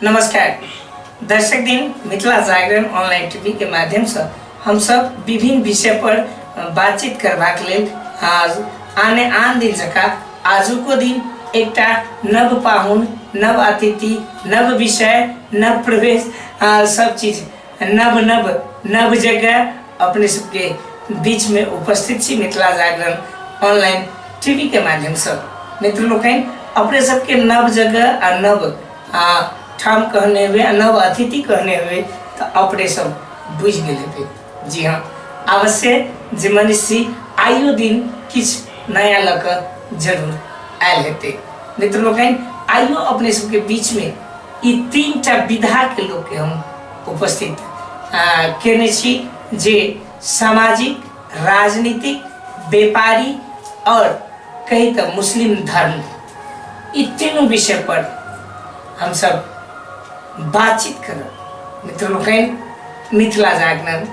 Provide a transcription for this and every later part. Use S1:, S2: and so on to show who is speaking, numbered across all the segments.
S1: नमस्कार दर्शक दिन, मिथिला जागरण ऑनलाइन टीवी के माध्यम से हम सब विभिन्न विषय पर बातचीत करबाक लेल आज आने आन दिन जकाँ आजुको दिन एकटा नव पाहुन, नव अतिथि, नव विषय, नव प्रवेश, सब चीज नव नव नव जगह अपने सबके बीच में उपस्थित छी मिथिला जागरण ऑनलाइन टीवी के माध्यम से। मित्र लोकनि, अपने सबके नव जगह आ नव ठाम कहने हुए आ नव अतिथि कहने हुए तऽ अपने सब बुझि गेल हेबै। जी हाँ, अवश्य जे मनीषी आइयो दिन किछु नया लऽ कऽ जरूर आयल हेतै। मित्र लोकनि, आइयो अपने सबके बीचमे ई तीन टा विधाके लोकके हम उपस्थित केने छी जे सामाजिक, राजनीतिक, व्यापारी और कही तऽ मुस्लिम धर्म, ई तीनू विषय पर हम सब बातचीत करब। मित्र लोकनि, मिथिला जागरण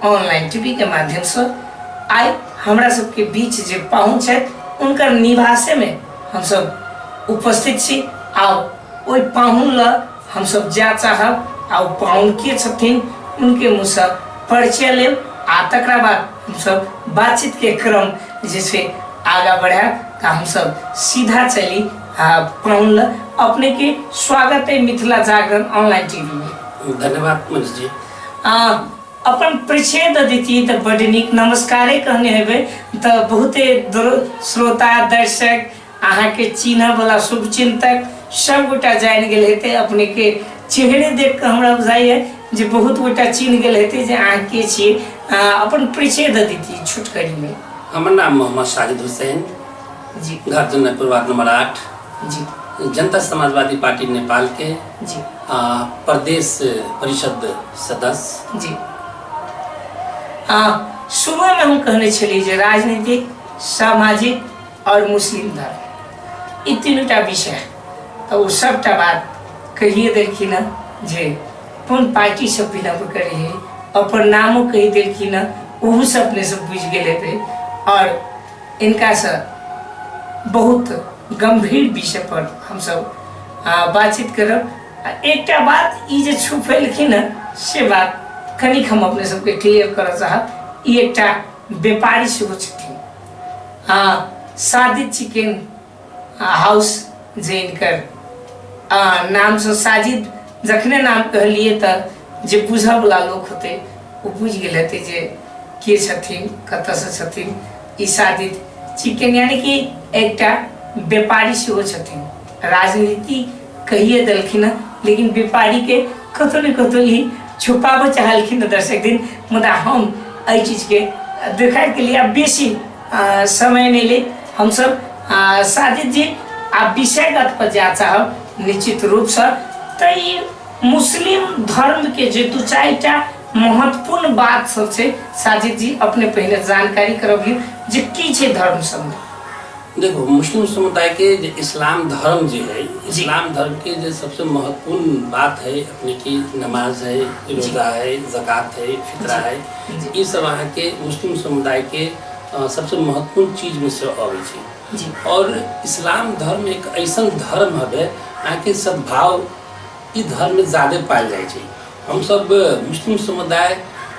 S1: ऑनलाइन टीवी के माध्यम से आइ हमरा सबके बीच जे पाहुन छथि उनकर निवासे में हम सब उपस्थित छी। आउ ओहि पाहुन लग हमसब जा चाहब आ ओ पाहुन के छथिन उनके मुँहसँ परिचय लेब आ तकरा बाद हमसब बातचीत के क्रम जे छै आगाँ बढ़ायब। तऽ हमसब सीधा चली आ पाहुन लग। अपने के स्वागत है मिथिला जागरण ऑनलाइन टीवी में।
S2: धन्यवाद मनीष जी।
S1: अपन परिचय दऽ दैतियै तऽ बड्ड नीक। नमस्कारे कहने हेबै तऽ बहुते श्रोता दर्शक अहाँके चिन्हऽवला शुभचिंतक सब गोटा जानि गेल हेतै। अपनेके चेहरे देख कऽ हमरा बुझाइए जे बहुत गोटा चिन्ह गेल हेतै जे अहाँ के छियै। अपन परिचय दऽ दैतियै छोटकरीमे।
S2: हमर नाम मोहम्मद साजिद हुसैन
S1: जी,
S2: घर जनकपुर वार्ड नंबर 8
S1: जी,
S2: जनता समाजवादी पार्टी नेपाल के
S1: जी,
S2: प्रदेश परिषद सदस्य
S1: जी। शुरूमे हम कहने छलियै जे राजनीतिक, सामाजिक और मुस्लिम धर्म, ई तीनूटा विषय, तऽ ओ सबटा बात कहिए देलखिन हँ जे कोन पार्टी सब बिलोंग करै है, अपन नामो कहि देलखिन हँ, ओहू से अपने सब बुझि गेल हेतै। और इनकासँ बहुत गंभीर विषय पर हमसब बातचीत करब। आ एकटा बात ई जे छुपेलखिन हँ से बात कनिक हम अपने सबके क्लियर करऽ चाहब। ई एकटा व्यापारी सेहो छथिन। हाँ, साजिद चिकन हाउस जे इनकर नामसँ साजिद जखने नाम कहलिए तऽ जे बुझऽवला लोक होतै ओ बुझि गेल हेतै जे के छथिन, कतऽसँ छथिन। ई साजिद चिकन यानी कि एकटा व्यापारी सेहो छथिन। राजनीति कहिए देलखिन हँ, लेकिन व्यापारीके कतहु ने कतहु ई छुपाबऽ चाहलखिन हँ दर्शक दिन। मुदा हम एहि चीजके देखाइके लिए आब बेसी समय नहि लेब। हमसब साजिद जी आ विषयगत पर जा चाहब निश्चित रूपसँ। तऽ ई मुस्लिम धर्मके जे दू चारिटा महत्वपूर्ण बात सब छै, साजिद जी अपने पहिने जानकारी करबियौ जे की छै धर्म सबमे।
S2: देखो, मुस्लिम समुदाय के जे इस्लाम धर्म जे है, इस्लाम धर्म के जे सबसे महत्वपूर्ण बात है अपने की नमाज है, रोजा है, जक़ात है, फितरा है, ई सब अहाँ के मुस्लिम समुदाय के सबसे महत्वपूर्ण चीज में से अबै छै। और इस्लाम धर्म एक ऐसन धर्म हवे अहाँ के सद्भाव ई धर्म में ज्यादा पायल जाइ छै। हम सब मुस्लिम समुदाय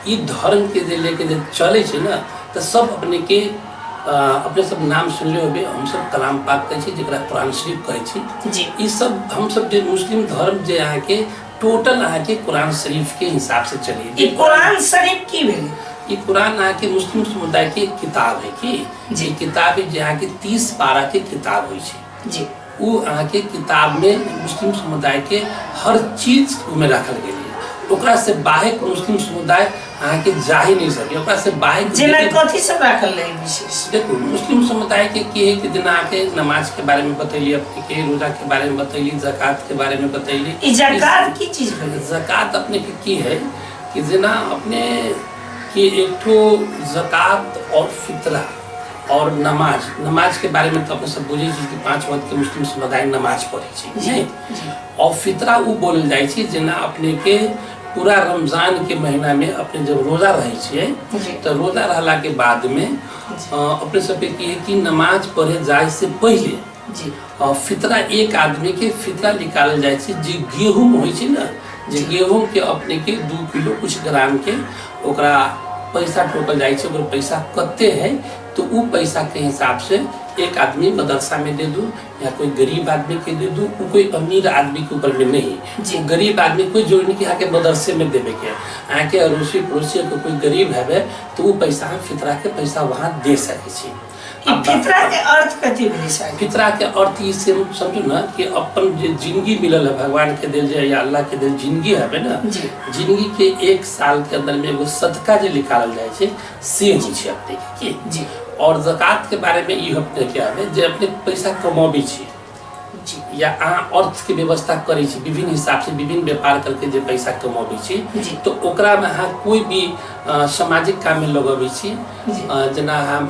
S2: ई धर्म के जे लेके जे चलै छै ने, तऽ सब अपने के अपने सब नाम सुनले होबे। हम सब कलाम पाक कहै छी, जकरा कुरान शरीफ कहै छी ई सब हम सब जे मुस्लिम धर्म जे अहाँके टोटल अहाँके कुरान शरीफ के हिसाब से चली।
S1: ई कुरान शरीफ की भेलै?
S2: ई कुरान अहाँके मुस्लिम समुदाय के किताब है की जी किताब है जे अहाँके 30 पारा के किताब होइ छै ओ अहाँके किताबमे मुस्लिम समुदायके हर चीज ओहिमे राखल गेल है। ओकरा से बाहर मुस्लिम समुदाय अहाँके जा ही नहीं सके। ओकरा से बाहर
S1: जेना कथी सब राखल रहे विशेष?
S2: देखो, मुस्लिम समुदाय के की है कि जेना अहाँके नमाज के बारे में बतैली, अपने के रोजा के बारे में बतैली, जकात के बारे में बतैली।
S1: ई जकात की चीज भेलै?
S2: जकात अपने के की है कि जेना अपने के एक ठो जकात और फितरा और नमाज, नमाज के बारे में तो अपने सब बुझै छी कि 5 वक्त के मुस्लिम समुदाय नमाज पढ़ै छै नहीं। और फितरा उ बोलल जाइ छै जेना अपने के पूरा रमजान के महीना में अपने जब रोजा रहै छियै तऽ रोजा रहला के बाद में अपने सबके की है कि नमाज पढ़े जाय से पहिले
S1: जी।
S2: आ फितरा एक आदमी के फितरा निकालल जाइ छै जे गेहूँ होइ छै ने, जे गेहूँ के अपने के 2 किलो कुछ ग्राम के ओकरा पैसा ठोकल जाइ छै, ओकर पैसा कते है तो उ पैसा के हिसाब से एक आदमी मदरसा में दे दू या कोई गरीब आदमी के दे दू, उ कोई अमीर आदमी के ऊपर में नहीं।
S1: जी।
S2: उ गरीब आदमी कोई जरूरी नहीं कि अहाँके मदरसे में देवे के, अहाँके अड़ोसी पड़ोसी के कोई गरीब है तो उ पैसा हम फितरा के पैसा वहाँ दे सकै छी।
S1: ई फितरा के अर्थ कथी भेलै साहब?
S2: फितरा के अर्थ ई से समझू ना कि अपन जे जिंदगी मिलल है भगवान के देल जे या अल्लाह के देल जिंदगी है ना,
S1: जी।
S2: जिंदगी के 1 साल के अंदर में एगो सदका जे निकालल जाइ छै से होइ छै अपने के की।
S1: जी।
S2: और जकात के बारे में ई अपने के आवे जे अपने पैसा कमाबे छी
S1: जी।
S2: या अहाँ अर्थ के व्यवस्था करै छी विभिन्न हिसाब से विभिन्न व्यापार करके जे पैसा कमाबे छी
S1: जी।
S2: तो ओकरा में अहाँ कोई भी सामाजिक काम में लगबै छी।
S1: जी।
S2: जेना अहाँ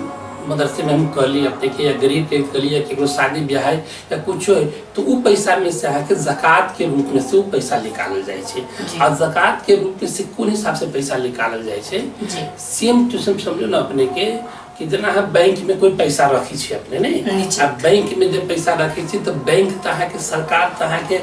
S2: मदरसे में हम कहली अपने के या गरीब के कहली या केकरो शादी ब्याह है या कुछो है तो उ पैसा में से अहाँके जकात के रूप में से उ पैसा निकालल जाइ छै।
S1: जी।
S2: आ जकात के रूप में से कोन हिसाब से पैसा निकालल जाइ छै?
S1: जी।
S2: सेम टू सेम समझू ना अपने के कि जेना अहाँ बैंक में कोई पैसा रखै छी अपने नहीं,
S1: निश्चित।
S2: आ बैंक में जे पैसा रखै छी तो बैंक तऽ अहाँके सरकार तऽ अहाँके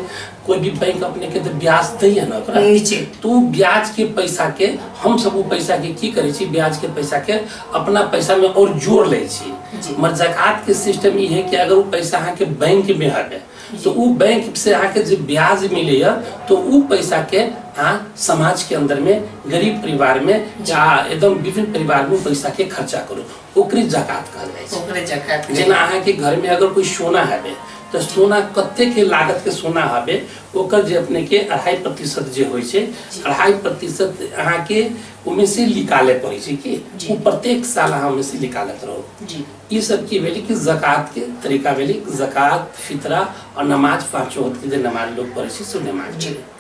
S2: कोई भी बैंक अपने के तऽ ब्याज दैया ना ओकरा।
S1: निश्चित।
S2: तो उ ब्याज के पैसा के हम सब उ पैसा के की करै छी, ब्याज के पैसा के अपना पैसा में और जोड़ लै छी।
S1: जी।
S2: मगर जकात के सिस्टम ई है कि अगर उ पैसा अहाँके बैंक में हवे तो उ बैंक से अहाँके जे ब्याज मिलैया तो उ पैसा के अहाँ समाज के अंदर में गरीब परिवार में या एकदम विभिन्न परिवार में पैसा के खर्चा करू, ओकरे जकात कहल जाइ छै।
S1: ओकरे जकात।
S2: जेना अहाँके घर में अगर कोई सोना हवे तो सोना कते के लागत के सोना हवे ओकर जे अपने के 2.5% जे होइ छै, 2.5% अहाँके ओमे से निकाले पड़ै छै कि
S1: जी।
S2: उ प्रत्येक साल अहाँ ओमे से निकालत रहू।
S1: जी।
S2: ई सब की भेलै कि जकात के तरीका भेलै, जकात फितरा और नमाज पांचों वक्त के जे नमाज लोग पढ़ै छै से नमाज
S1: जी।
S2: भेलै।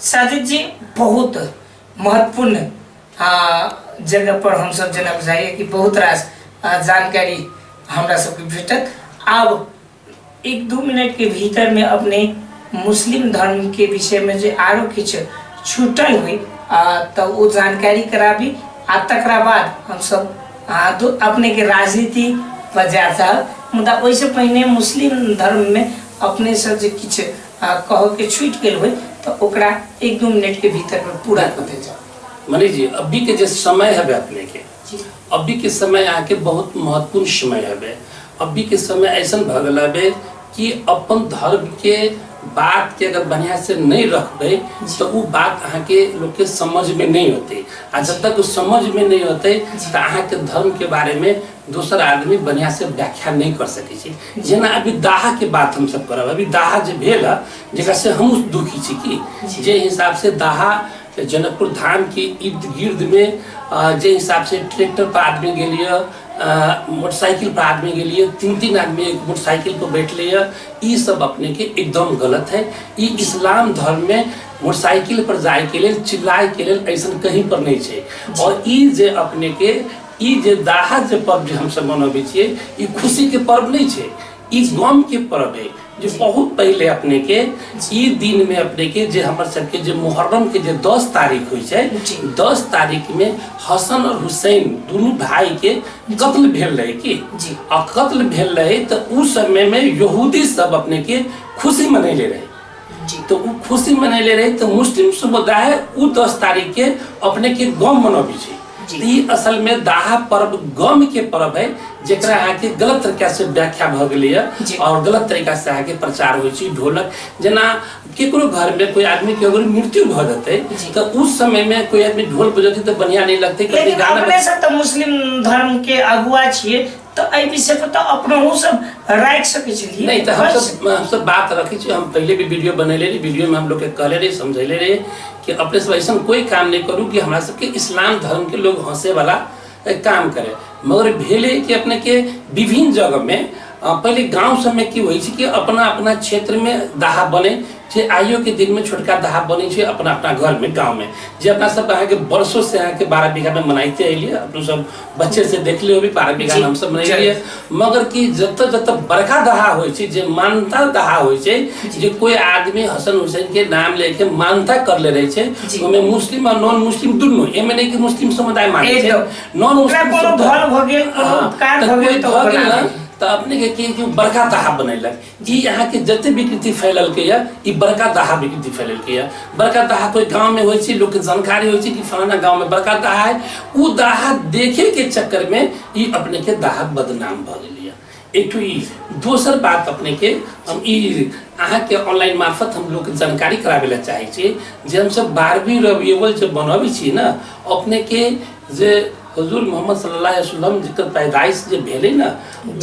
S1: साजिद जी बहुत महत्वपूर्ण जगह पर हम सब जेना बुझाइए कि बहुत रास जानकारी हमरा सबके भेटत। आब 1-2 मिनट के भीतर में अपने मुस्लिम धर्म के विषय में जे आरो किछु छूटल हुई तो वो जानकारी कराबी आ तकरा बाद हम सब अपने के राजनीति पर जा चाहब। मुदा ओहिसँ पहिने मुस्लिम धर्म में अपने से जे किछु कह के छूटि गेल हुई तो ओकरा 1-2 मिनट के भीतर में पूरा कर देल जाओ।
S2: मनीष जी अभी के जे समय है अपने के,
S1: जी।
S2: अभी के समय आके बहुत महत्वपूर्ण समय है। अभी के समय ऐसा भऽ गेल है कि अपन धर्म के बात के अगर बढ़िया से नहीं रखबै तो उ बात अहाँके लोग के समझ में नहीं होते आ जब तक उ समझ में नहीं होते तो अहाँके धर्म के बारे में दोसर आदमी बढ़िया से व्याख्या नहीं कर सकै छै। जेना अभी दाहा के बात हम सब करब, अभी दाहा जे भेल है जकरा से हमहूँ दुखी छी कि जे हिसाब से दाहा जनकपुर धाम के इर्द गिर्द में जे हिसाब से ट्रैक्टर पर आदमी गेलिए, मोटरसाइकिल पर आदमी गेलिए, 3-3 आदमी एक मोटरसाइकिल पर बैठले, ई सब अपने के एकदम गलत है। ई इस्लाम धर्म में मोटरसाइकिल पर जाए के लेल चिल्लाए के लेल ऐसा कहीं पर नहीं छै। और ई जे अपने के ई जे दाहा जे पर्व जे हमसब मनबै छियै ई खुशी के पर्व नहीं छै, ई गम के पर्व है। जे बहुत पहले अपने के ई दिन में अपने के जे हमर सबके जे मुहर्रम के जे 10 तारीख होइ छै,
S1: जी।
S2: 10 तारीख में हसन और हुसैन दुनू भाई के कत्ल भेल रहे की
S1: जी।
S2: आ कत्ल भेल रहे तो उ समय में यहूदी सब अपने के खुशी मनैले रहे।
S1: जी।
S2: तो उ खुशी मनैले रहे तो मुस्लिम समुदाय उ 10 तारीख के अपने के गम मनबै छै।
S1: जी।
S2: ई असल में दाहा पर्व गम के पर्व है जेकरा अहाँके गलत तरीका से व्याख्या भऽ गेलैया
S1: जी।
S2: और गलत तरीका से अहाँके प्रचार होइ छै। ढोलक जेना केकरो घर में कोई आदमी के अगर मृत्यु भऽ जेतै
S1: जी।
S2: तऽ उस समय में कोई आदमी ढोल बजेतै तऽ बढ़िया नहीं लगतै, कभी
S1: लेकिन
S2: गाना
S1: अपने सब तऽ मुस्लिम धर्म के अगुआ छियै तऽ एहि विषय पर तऽ अपनहु सब राखि सकै छलियै।
S2: नहीं तऽ हमसब बात रखै छी। हम पहले भी वीडियो बनेले रही, वीडियो में हम लोग के कहले रही, समझेले रही कि अपने सब ऐसा कोई काम नहीं करू कि हमरा सबके इस्लाम धर्म के लोग हंसे वाला काम करे। मगर भेले कि अपने के विभिन्न जगह में पहले गांव सब में की होइ छै कि अपना अपना क्षेत्र में दाहा बने छै। आइयो के दिन में छोटका दाहा बने छै अपना अपना घर में गांव में, जे अपना सब अहाँके वर्षों से अहाँके 12 बीघा में मनाइते एलियै, अपनो सब बच्चे से देखले होबी 12 बीघा में हमसब मनेलियै। मगर कि जतऽ जतऽ बड़का दाहा होइ छै, जे मानता दाहा होइ छै, जे कोई आदमी हसन हुसैन के नाम लेके मानता करले रहै छै,
S1: जी।
S2: ओहिमे मुस्लिम और नॉन मुस्लिम दुनू, एहिमे नहि कि मुस्लिम समुदाय मानै छै,
S1: एकदम।
S2: नॉन
S1: ओकरा
S2: मुस्लिम
S1: कोनो
S2: समुदाय
S1: भल भऽ गेल, कोनो
S2: हाँ,
S1: उपकार
S2: तऽ
S1: भऽ
S2: कोई
S1: गेल तऽ
S2: भऽ
S1: ओकरा
S2: गेल ने,
S1: नहि।
S2: तऽ अपने के की कि बड़का दाहा बनेलक। ई अहाँके जते विकृति फैललकै यऽ, ई बड़का दाहा विकृति फैललकै यऽ। बड़का दाहा कोई गाँव में होइ छै, लोक के जानकारी होइ छै कि फलाना गाँव में बड़का दाहा है, उ दाहा देखे के चक्कर में ई अपने के दाहा बदनाम भऽ गेलै यऽ। एक ठो ई दोसर बात अपने के हम ई अहाँके ऑनलाइन मार्फत हम लोग के जानकारी कराबे ला चाहै छी जे हमसब 12वीं रबिअव्वल जे मनबै छी ने, अपने के जे हुजूर मोहम्मद सल्लल्लाहु अलैहि वसल्लम जेकर पैदाइश जे भेलै ने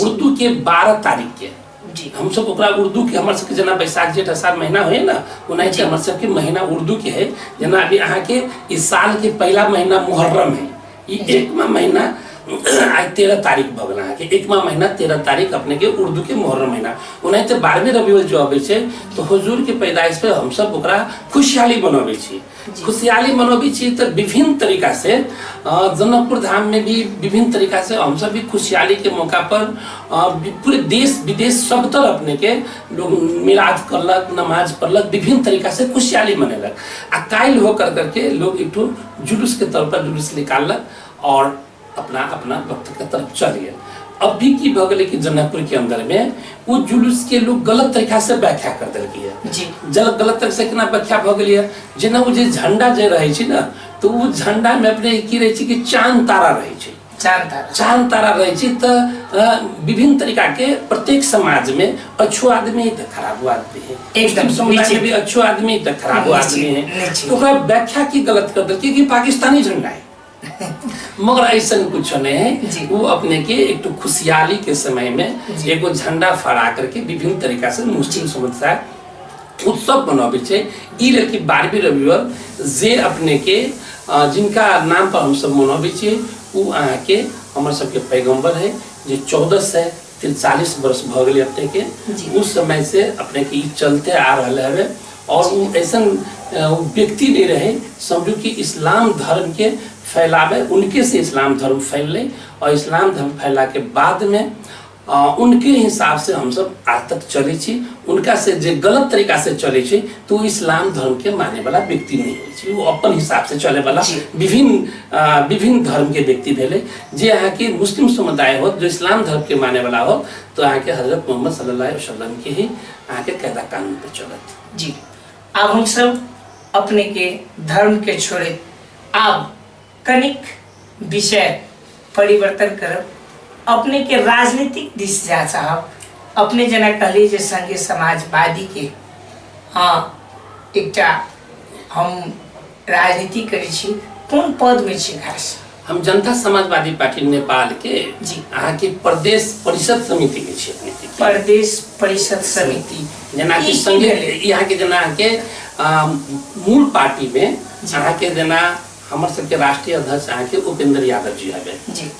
S2: उर्दू के 12 तारीख के,
S1: जी
S2: हमसब ओकरा उर्दू के हमर सबके जेना बैसाख जेठ आषाढ़ महीना होइए ने, ओनाहिते हमर सबके महीना उर्दू के है। जेना अभी अहाँके इस साल के पहला महीना मुहर्रम है, ई एकमा महीना आइ 13 तारीख भऽ गेल अहाँके, एकमा महीना 13 तारीख अपने के उर्दू के मुहर्रम महीना। ओनाहिते 12वीं रबिउल जो अबै छै तऽ हुजूर के पैदाइश पे हमसब ओकरा खुशहाली मनबै छी। खुशहाली मनबै छी तऽ विभिन्न तरीका से जनकपुर धाम में भी विभिन्न तरीका से हमसब भी खुशहाली के मौका पर पूरे देश विदेश सब तरफ अपने के लोग मिलाद करलक, नमाज पढ़लक, विभिन्न तरीका से खुशहाली मनेलक। आ काल्हि होकर करके लोग एक ठो जुलूस के तौर पर जुलूस निकाललक और अपना अपना वक्त के तरफ चल गेल। अब भी की भऽ गेलै कि जनकपुर के अंदर में वो जुलूस के लोग गलत तरीका से व्याख्या कर देलकै है। जल गलत तरीका से केना व्याख्या भऽ गेलै है, जेना ओ जे झंडा जे रहै छै ने, तऽ ओ झंडा में अपने की रहै छै कि चांद तारा रहै छै,
S1: चांद तारा,
S2: चांद तारा रहै छै। तऽ विभिन्न तरीका के प्रत्येक समाज में अच्छो आदमी है तऽ खराबो आदमी है,
S1: एकदम
S2: मुस्लिम समुदाय में
S1: निश्चित।
S2: भी अच्छो आदमी तऽ खराबो
S1: निश्चित,
S2: आदमी है।
S1: निश्चित।
S2: तो ओकरा व्याख्या की गलत कर देलकै कि पाकिस्तानी झंडा है, मगर ऐसा कुछ नहीं है। वो अपने के एक तो खुशहाली के समय में एगो झंडा फहरा करके विभिन्न तरीका से मुस्लिम समुदाय उत्सव मनबै छै। ई लेल कि 12वीं रविवार जे अपने के जिनका नाम पर हमसब मनबै छियै, उ अहाँके हमर सबके पैगम्बर है जे 1443 वर्ष भऽ गेलै अपने के, उस समय से अपने के ई चलते आ रहल हवे। और उ ऐसन व्यक्ति नहीं रहे, समझू कि इस्लाम धर्म के फैलावे, उनके से इस्लाम धर्म फैलले और इस्लाम धर्म फैला के बाद में उनके हिसाब से हम सब आज तक चले छी। उनका से जे गलत तरीका से चले छी तो इस्लाम धर्म के माने वाला व्यक्ति नहीं होइ छै, वो अपन हिसाब से चले वाला विभिन्न धर्म के व्यक्ति भेलै। जे अहाँके मुस्लिम समुदाय हो जो इस्लाम धर्म के माने वाला हो तो अहाँके हजरत मोहम्मद सल्लल्लाहु अलैहि वसल्लम के ही अहाँके कायदा कानून पे चलत।
S1: जी आब हम सब अपने के धर्म के छोड़े आब कनिक विषय परिवर्तन करब, अपने के राजनीतिक दिस जा चाहब। अपने जेना कहली जे संघीय समाजवादी के हाँ एकटा हम राजनीति करै छी, कोन पद में छी खास?
S2: हम जनता समाजवादी पार्टी नेपाल के अहाँके प्रदेश परिषद समिति में छी अपने के।
S1: प्रदेश परिषद समिति
S2: जेना कि
S1: ई की
S2: संघीय
S1: भेलै?
S2: यहाँ के जेना अहाँके मूल पार्टी में अहाँके जेना हमर सबके राष्ट्रीय अध्यक्ष अहाँके उपेंद्र यादव जी हवे,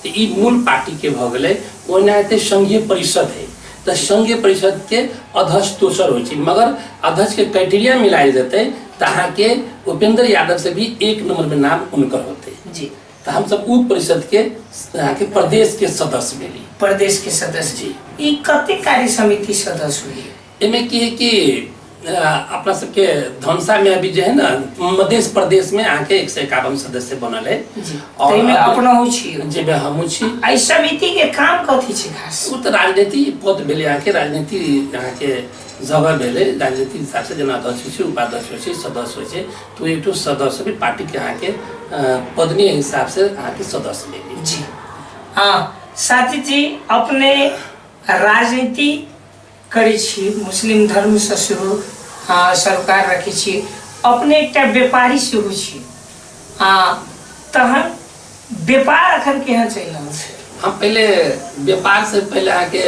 S2: तऽ ई मूल पार्टी के भऽ गेलै। ओनाहिते संघीय परिषद है तऽ संघीय परिषद के अध्यक्ष दोसर होइ छै, मगर अध्यक्ष के क्राइटेरिया मिलायल जेतै तऽ अहाँके उपेंद्र यादव से भी 1 नंबर में नाम उनकर होतै। तऽ हमसब उ परिषद के अहाँके प्रदेश के सदस्य भेली।
S1: प्रदेश के सदस्य।
S2: जी।
S1: ई कते कार्य समिति सदस्य हुई?
S2: एमे की है कि अपना सबके धनसा में अभी जे है ना मध्य प्रदेश में अहाँके 151 सदस्य बनल है।
S1: और ताहिमे अपना हो छी?
S2: जेमे हमहूँ छी।
S1: एहि समिति के काम कथी छै खास?
S2: ओ तऽ राजनीति पद भेलै अहाँके, राजनीति अहाँके जगह भेलै। राजनीति हिसाब से जेना अध्यक्ष होइ छै, उपाध्यक्ष होइ छै, सदस्य होइ छै, तऽ एकठो सदस्य भी पार्टी के अहाँके पदनीय हिसाब से अहाँके सदस्य भेलै।
S1: जी हाँ साथी जी, अपने राजनीति करै छी, मुस्लिम धर्मसँ सेहो सरोकार रखै छी, अपने एकटा व्यापारी सेहो छी, तहन व्यापार अखन केहन चलि रहल छै?
S2: हम पहिले व्यापार से पहिले अहाँके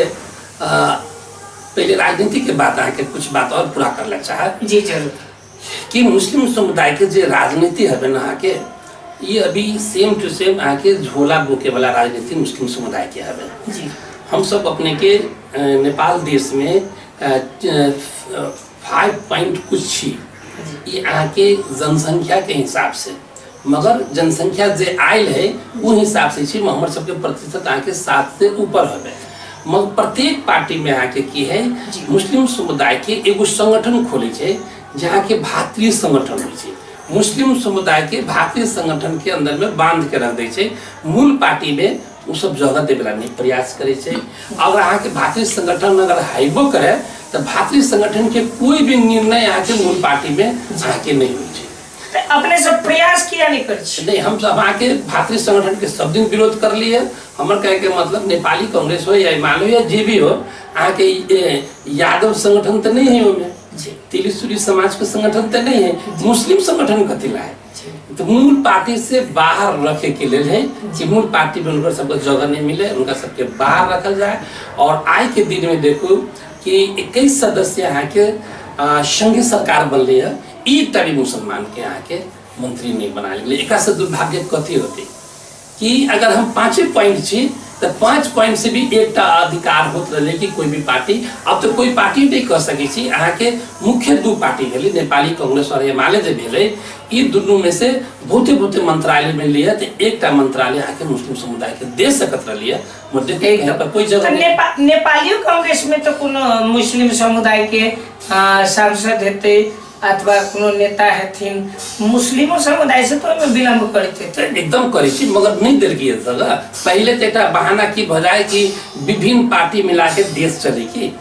S2: पहिले राजनीति के बात अहाँके कुछ बात और पूरा कर ले चाहब।
S1: जी जरूर।
S2: कि मुस्लिम समुदाय के जे राजनीति हवे ना अहाँके, ये अभी सेम टू सेम अहाँके झोला बोके वाला राजनीति मुस्लिम समुदाय के हवे। हम सब अपने के नेपाल देश में 5 पॉइंट कुछ छी ये अहाँके जनसंख्या के हिसाब से, मगर जनसंख्या जे आयल है ओ हिसाब से छी हमर सबके प्रतिशत अहाँके 7 से ऊपर हवे। मगर प्रत्येक पार्टी में अहाँके की है मुस्लिम समुदाय के एगो संगठन खोले छै जहाँ के भातृ संगठन होइ छै। मुस्लिम समुदाय के भातृ संगठन के अंदर में बांध के रख दै छै। मूल पार्टी में ओ सब जगह देवला नहीं प्रयास करै छै। अगर अहाँके भातृ संगठन अगर हैबो करे तऽ भातृ संगठन के कोई भी निर्णय अहाँके मूल पार्टी में अहाँके नहीं होइ छै।
S1: तऽ अपने सब प्रयास किया नहीं करै छी?
S2: नहीं, हम सब अहाँके भातृ संगठन के सब दिन विरोध कर लिए। हमर कहे के मतलब नेपाली कांग्रेस हो या एमाले हो या जे भी हो, अहाँके यादव संगठन तऽ नहीं है ओहिमे, तेली सूरी समाज के संगठन तऽ नहीं है, मुस्लिम संगठन कथी ला है? तो मूल पार्टी से बाहर रखे के लेल है कि मूल पार्टी में उनकर सबके जगह नहीं मिले, उनका सबके बाहर रखल जाए। और आय के दिन में देखू कि 21 सदस्य अहाँ के संघीय सरकार बनले है, एकटा भी मुसलमान के अहाँ के मंत्री नहीं बनायल गेलै। एकरा से दुर्भाग्य कथी होते कि अगर हम 5 पॉइंट छी तऽ 5 पॉइंट से भी एकटा अधिकार होत रहलै कि कोई भी पार्टी, अब तऽ कोई पार्टी नहीं कह सकै छी। अहाँके मुख्य 2 पार्टी भेलै, नेपाली कांग्रेस और एमाले जे भेलै, ई दुनू में से बहुते बहुते मंत्रालय मिललै तऽ एकटा मंत्रालय अहाँके मुस्लिम समुदाय के दे सकत रहलियै, मगर देखू कहीं पर कोई जगह
S1: तऽ
S2: नहीं।
S1: नेपालियो कांग्रेस में तऽ कोनो मुस्लिम समुदाय के सांसद हेतै अथवा कोनो नेता हेथिन मुस्लिमो समुदाय से तऽ ओहिमे विलम्ब करैत हेतै।
S2: एकदम करै छी, मगर नहि देलकै जगह। पहिले तऽ एकटा बहाना की भऽ जाय कि विभिन्न पार्टी मिला के देश चले की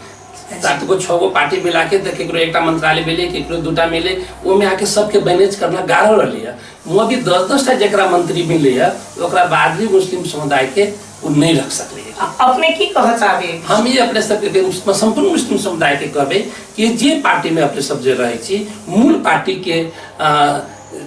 S2: 7 गो 6 गो पार्टी मिला के तऽ केकरो एकटा मंत्रालय मिले, केकरो 2टा मिले, ओहिमे आके सबके मैनेज करना गाढ़ो रहलै है। अभी 10-10 टा जकरा मंत्री मिललै है ओकरा बाद भी मुस्लिम समुदाय के ओ नहीं रख सकलै है।
S1: अपने की कह चाहबै?
S2: हम ये अपने सबके संपूर्ण मुस्लिम समुदाय के कहबै कि जे पार्टी में अपने सब जे रहै छी, मूल पार्टी के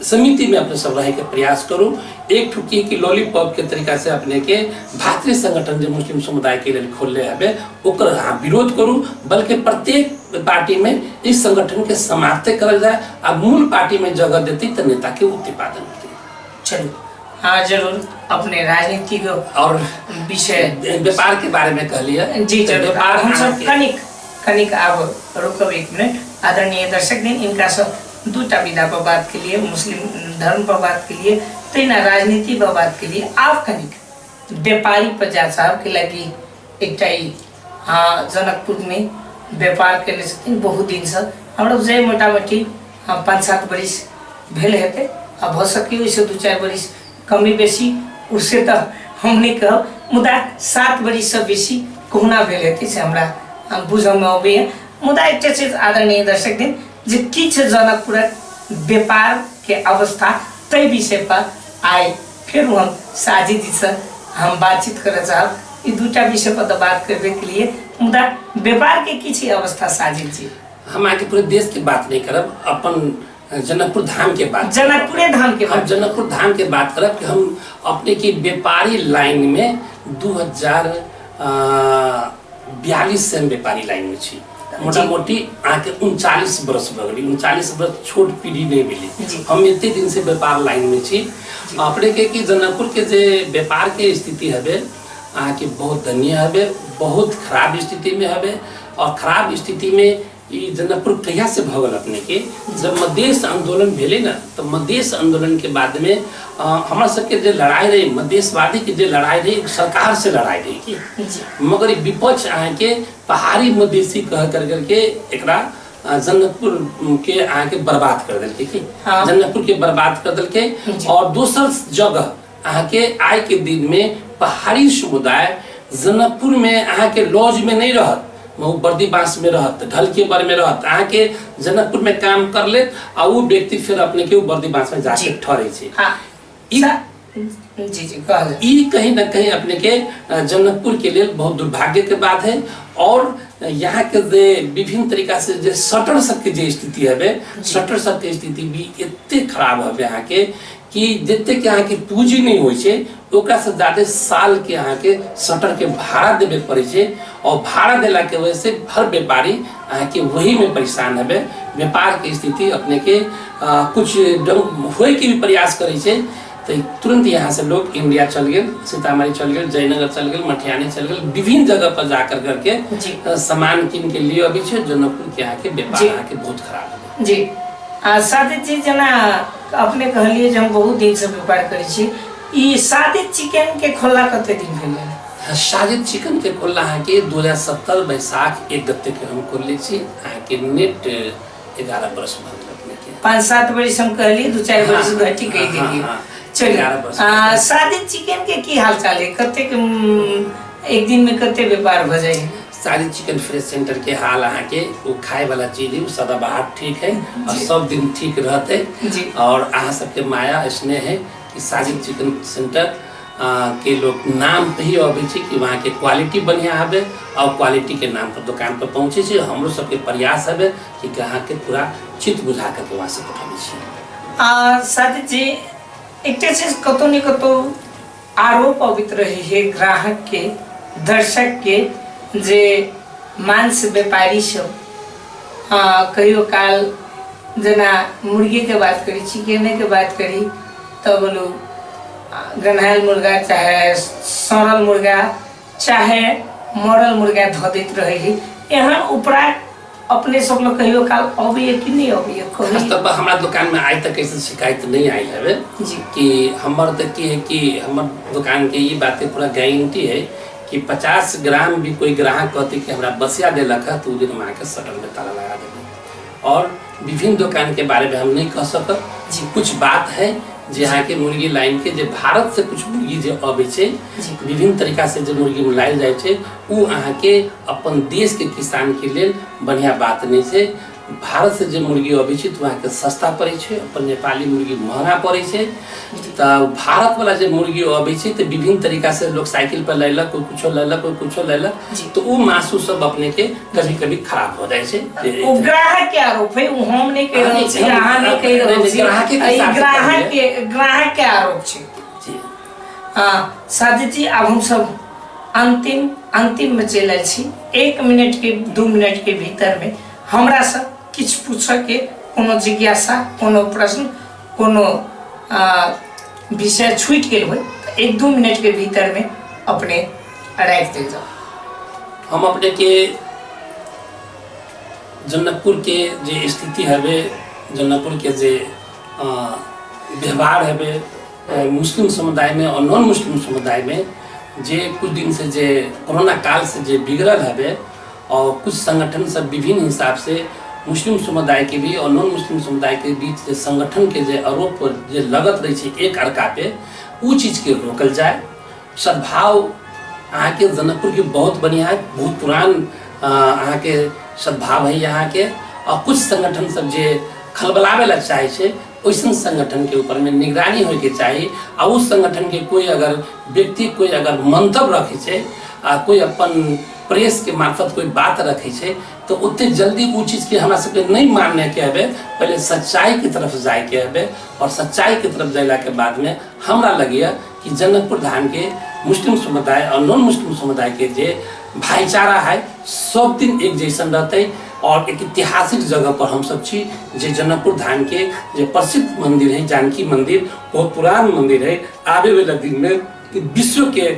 S2: समिति में अपने सब रहे के प्रयास करू। एक ठुकी कि लॉलीपॉप के तरीका से अपने के भातृ संगठन जे मुस्लिम समुदाय के लेल खोलले हबे ओकर अहाँ विरोध करू, बल्कि प्रत्येक पार्टी में इस संगठन के समाप्त करल जाए आ मूल पार्टी में जगह देती तऽ नेता के उत्पादन होती।
S1: चलू, हाँ जरूर अपने राजनीति
S2: और
S1: विषय
S2: व्यापार के बारे में कहलिए
S1: जी
S2: तऽ
S1: जरूर।
S2: व्यापार
S1: हम सब
S2: अहाँके-
S1: कनिक कनिक आब रुकब 1 मिनट। आदरणीय दर्शक दिन इनका सब 2टा विधा पर बात के लिए, मुस्लिम धर्म पर बात के लिए, तहिना राजनीति पर बात के लिए, आब कनिक व्यापारी पर जा साहब के लगी एकटा ई, हाँ, जनकपुर में व्यापार केने छथिन बहुत दिन से, हमरा जे मोटामोटी 5-7 बरिस भेल हेतै, आ भऽ सकै ओहिसँ 2-4 बरिस कमी बेसी उससे तऽ हम नहि कहब, मुदा 7 बरिससँ बेसी कहुना भेल हेतै से हमरा बुझऽमे अबैए। मुदा एकटा चीज आदरणीय दर्शक दिन जे किछु जनकपुरक व्यापार के अवस्था ताहि विषय पर आइ फेर हम साजिद जी से हम बातचीत करऽ चाहब। ई 2टा विषय पर तऽ बात करबे के लिए, मुदा व्यापार के की छै अवस्था साजिद जी?
S2: हम अहाँके पूरे देश के बात नहीं करब, अपन जनकपुर धाम के बात,
S1: जनकपुरे धाम के
S2: हम
S1: बात,
S2: जनकपुर धाम के बात करब कि हम अपने के व्यापारी लाइन में 2042 से हम व्यापारी लाइन में छी। मोटा मोटी अहाँके 39 वर्ष भऽ गेलै, 39 वर्ष छोट पीढ़ी नहीं भेलै, हम एते दिन से व्यापार लाइन में छी। अपने के कि जनकपुर के जे व्यापार के स्थिति हबे अहाँके बहुत दयनीय हबे, बहुत खराब स्थिति में हबे। और खराब स्थिति में ई जनकपुर कहिया से भऽ गेल अपने के, जब मधेश आंदोलन भेलै ने तऽ मधेश आंदोलन के बाद में हमरा सबके जे लड़ाई रहे, मधेशवादी के जे लड़ाई रहे, सरकार से लड़ाई रहे की, मगर ई विपक्ष अहाँके पहाड़ी मधेशी कह कर करके एकरा जनकपुर के अहाँके बर्बाद कर देलकै की, जनकपुर के बर्बाद कर देलकै। और दोसर जगह अहाँके आइ के दिन में पहाड़ी समुदाय जनकपुर में अहाँके लॉज में नहीं रहत, ओ बर्दीबास में रहत, ढलकेबर में रहत, अहाँके जनकपुर में काम कर लेत आ ओ व्यक्ति फिर अपने के बर्दीबास में जाके ठहरे छै।
S1: जी जी कहल।
S2: ई कहीं ना कहीं अपने के जनकपुर के लिए बहुत दुर्भाग्य के बात है। और यहाँ के जे विभिन्न तरीका से जे शटर सबके जे स्थिति हबे, शटर सबके स्थिति भी एते खराब हबे यहाँ के कि जते के अहाँके पूंजी नहीं होइ छै ओकरा से ज्यादा साल के अहाँके शटर के भाड़ा देबे पड़ै छै। और भाड़ा देला के वजह से हर व्यापारी अहाँके वही में परेशान हबे। व्यापार के स्थिति अपने के कुछ होय के भी प्रयास करै छै तऽ तुरंत यहाँ से लोग इंडिया चल गेल, सीतामढ़ी चल गेल, जयनगर चल गेल, मटिहानी चल गेल, विभिन्न जगह पर जाकर करके सामान कीन के लिए अबै छै। जनकपुर के अहाँके व्यापार अहाँके बहुत खराब है।
S1: जी आ सादित जी, जेना अपने कहलिए जे हम बहुत दिन से व्यापार करै छी, ई सादित चिकन के खोलला कते दिन भेलै?
S2: साजिद चिकन के खोलला अहाँके 2070 बैसाख 1 गते के हम खोलले छी। अहाँके नेट 11 वर्ष भऽ गेल अपने के।
S1: 5-7 बरिस हम कहलिए, 2-4 बरिस घटी कहि देलिए। चलिए
S2: 11 वर्ष।
S1: सादी चिकन के की हाल चाल है? कतेक एक दिन में कते व्यापार भ जाए?
S2: सारी चिकन फ्रेश सेंटर के हाल अहाँके ओ खाए वाला चीज है, ओ सदाबहार ठीक है और सब दिन ठीक रहते। और अहाँ सबके माया स्नेह है कि साजिद चिकन सेंटर के लोग नाम पे ही अबै छै कि वहाँ के क्वालिटी बढ़िया आबे और क्वालिटी के नाम पर दुकान पर पहुँचे छै। हमरो सबके प्रयास हबे कि ग्राहक के पूरा चित्त बुझा करके वहाँ से पठाबै छी।
S1: साजिद जी, एकटा चीज कतौ ने कतौ आरोप अबैत रहे है ग्राहक के, दर्शक के, जे मांस व्यापारी सब कहियो काल जेना मुर्गी के बात करी, चिकने के बात करी, तब बोलू गन्हायल मुर्गा चाहे सड़ल मुर्गा चाहे मरल मुर्गा धऽ दैत रहे है। एहन उपरा अपने सब लोग कहियो काल अबैया कि नहीं अबैया कभी?
S2: खास तौर पर हमरा दुकान में आइ तक ऐसे शिकायत नहीं आई है कि हमर तऽ की है कि हमर दुकान के ई बात के पूरा गारंटी है कि 50 ग्राम भी कोई ग्राहक कहते कि हमरा बसिया देलक है, तो उ दिन हम आके शटर में ताला लगा देबै। और विभिन्न दुकान के बारे में हम नहीं कह सकब। कुछ बात है जे अहाँके मुर्गी लाइन के जे भारत से कुछ मुर्गी जे अबै छै, विभिन्न तरीका से जे मुर्गी लायल जाइ छै, उ अहाँके अपन देश के किसान के लेल बढ़िया बात नहीं छै। भारत से जे मुर्गी अबै छै तऽ अहाँके सस्ता पड़ै छै, अपन नेपाली मुर्गी महंगा पड़ै छै। तऽ भारत वाला जे मुर्गी अबै छै तऽ विभिन्न तरीका से लोग साइकिल पर लैलक, कोई कुछो लैलक, कोई कुछो लैलक, तऽ उ मासु सब अपने के कभी कभी खराब हो जाइ छै।
S1: ओ ग्राहक के आरोप है, ओ हम नहीं कह रहल छी, अहाँ नहीं कह रहल छी,
S2: ग्राहक के
S1: ई
S2: हिसाब से
S1: ग्राहक
S2: कहिए।
S1: के, ग्राहक के आरोप छै। हाँ साजिद जी, आब हम सब अंतिम अंतिम में चलि आयल छी। 1 मिनट के, 2 मिनट के भीतर में हमरा से किछु पूछऽ के कोनो जिज्ञासा, कोनो प्रश्न, कोनो विषय छूटि गेल होय तऽ 1-2 मिनट के भीतर में अपने राखि देल जाउ।
S2: हम अपने के जनकपुर के जे स्थिति हवे, जनकपुर के जे व्यवहार हवे मुस्लिम समुदाय में और नॉन मुस्लिम समुदाय में, जे कुछ दिन से जे कोरोना काल से जे बिगड़ल हवे और कुछ संगठन सब विभिन्न हिसाब से मुस्लिम समुदाय के भी और नॉन मुस्लिम समुदाय के बीच जे संगठन के जे आरोप जे लगत रहे छै एक अड़का पे, उ चीज के रोकल जाए। सद्भाव अहाँके जनकपुर के बहुत बढ़िया है, बहुत पुरान अहाँके सद्भाव है अहाँके। और कुछ संगठन सब जे खलबलावे ला चाहे छै, ओइसन संगठन के ऊपर में निगरानी होय के चाही। आ उस संगठन के कोई अगर व्यक्ति कोई अगर मंतव्य रखे छै आ कोई अपन प्रेस के मार्फत कोई बात रखे छै, तो ओते जल्दी उ चीज के हमरा सबके नहीं मानने के हबे। पहले सच्चाई के तरफ जाय के हबे और सच्चाई के तरफ जैला के बाद में हमरा लगैया कि जनकपुर धाम के मुस्लिम समुदाय और नॉन मुस्लिम समुदाय के जे भाईचारा है सब दिन एक जैसन रहते। और एक ऐतिहासिक जगह पर हम सब छी, जे जनकपुर धाम के जे प्रसिद्ध मंदिर है जानकी मंदिर, बहुत पुरान मंदिर है। आबे वाला दिन में विश्व के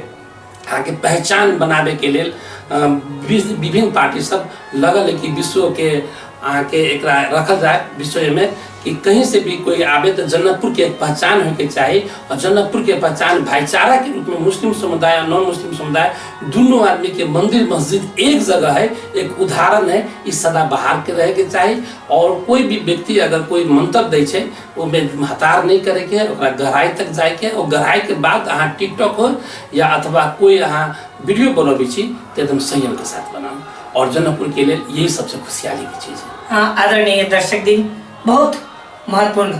S2: अहाँके पहचान बनाबे के लेल विभिन्न पार्टी सब लगल है कि विश्व के अहाँके एकरा रखल जाए विश्व में, कि कहीं से भी कोई आवे तो जनकपुर के एक पहचान होके के चाही। और जनकपुर के पहचान भाईचारा के रूप में मुस्लिम समुदाय और नॉन मुस्लिम समुदाय दोनों आदमी के मंदिर मस्जिद एक जगह है, एक उदाहरण है, इस सदा बाहर के रहे के चाही। और कोई भी व्यक्ति अगर कोई मंतव्य दै छै, ओहिमे हतार नहीं करे के है, ओकरा गहराई तक जाए के है। और गहराई के बाद अहाँ टिकटॉक हो या अथवा कोई अहाँ वीडियो बनबै छी तऽ एकदम संयम के साथ बनाउ। और जनकपुर के लेल यही सबसे खुशहाली की चीज है।
S1: हाँ, आदरणीय दर्शक दिन, बहुत महत्वपूर्ण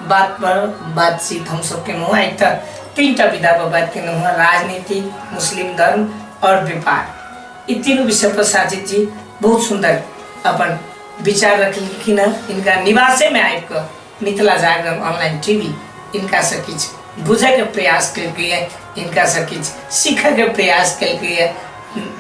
S1: बात पर बातचीत हम सब केलहुँ हँ। एक तऽ तीन टा विधा पर बात केलहुँ हँ, राजनीति, मुस्लिम धर्म और व्यापार। ई तीनू विषय पर साजिद जी बहुत सुंदर अपन विचार रखलखिन हँ। इनका निवासे में आबि कऽ मिथिला जागरण ऑनलाइन टीवी इनका से किछु बुझे के प्रयास केलकै है, इनका से किछु सीखे के प्रयास केलकै है।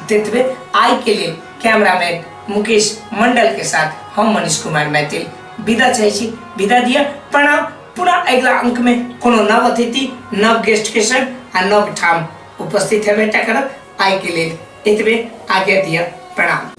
S1: ततबे आइ के लेल कैमरामैन मुकेश मंडल के साथ हम मनीष कुमार मैथिल विदा चाहै छी। विदा दिया, प्रणाम। पुनः अगिला अंक में कोनो नव अतिथि, नव गेस्ट के संग आ नव ठाम उपस्थित हेबे टा करब। आइ के लेल एतबे, आज्ञा दिया, प्रणाम।